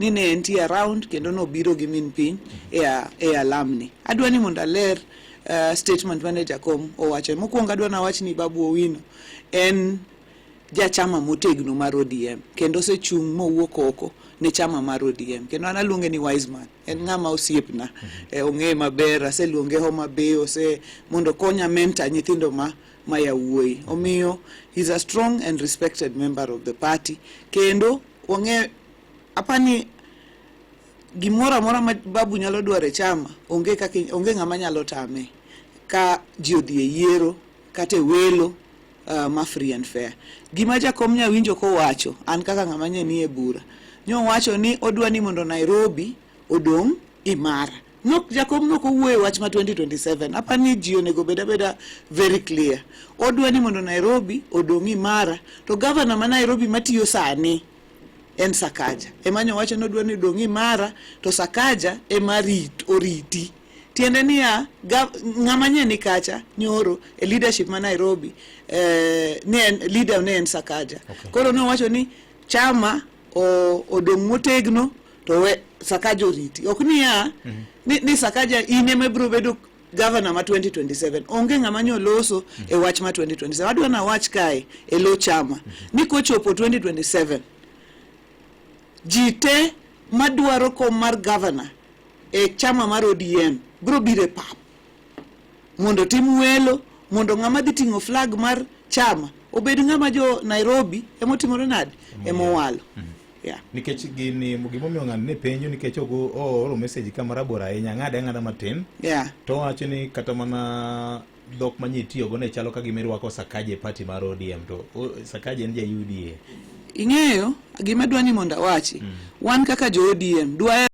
ni ne entie around kendo nobiro gi min piny e alamni. Adwa ni mondo aler statement mane jakom owacho. Mokwongo adwa nawach ni Babu Owino en jachama motegno mar ODM kendo osechung' mowuok oko ne chama mar ODM, kendo an aluonge ni wise man, en ng'ama osiepna, ong'e maber, aseluonge Homa Bay ose mondo okonya mentor nyithindo ma yawuoyi. Omiyo he's a strong and respected member of the party, kendo wang'e apani gimoro amora ma Babu nyalo dwaro e chama, onge kaka onge ng'ama nyalo tame ka ji odhi e yiero kata e welo ma free and fair. Gima jakom nyawinjo kowacho, an kaka ng'ama nye nie bura, nyowacho ni odwa ni mondo Nairobi odong' imara. Nok jakom nok owuoyo e wach ma 2027. Apani ji onego bed abeda very clear. Odwa ni mondo Nairobi odong' imara, to gavana ma Nairobi matiyo sani en Sakaja. Ema nyowacho ni odwa ni odong' imara, to Sakaja ema oriti. Tiende niya, ng'ama nye ni kacha nyoro e leadership ma Nairobi, ne en leader, ne en Sakaja. Koro nowacho ni chama odong' motegno to we Sakaja oriti. Ok niya ni Sakaja in ema ibiro bedo governor ma 2027. Onge ng'ama nyo loso e wach ma 2027. Adwa na wach kae e lo chama ni kochopo 2027, ji te madwaro kom mar governor e chama mar ODM biro biro e pap mondo tim welo mondo ng'ama dhi ting'o flag mar chama obed ng'ama jo Nairobi emotimore nade, emowalo, yeah. Nikech gini, gimomiyo ng'ani ne penjo, nikech ok ooro message ka marabora ahinya, ng'ade ang'ada matin. To owacho ni kata mana dhok manye itiyogo ne chalo ka gima irwako Sakaja e party mar ODM, to Sakaja en ja UDA. Ing'eyo gima dwa ni mondo awachi, wan kaka jo ODM dwaher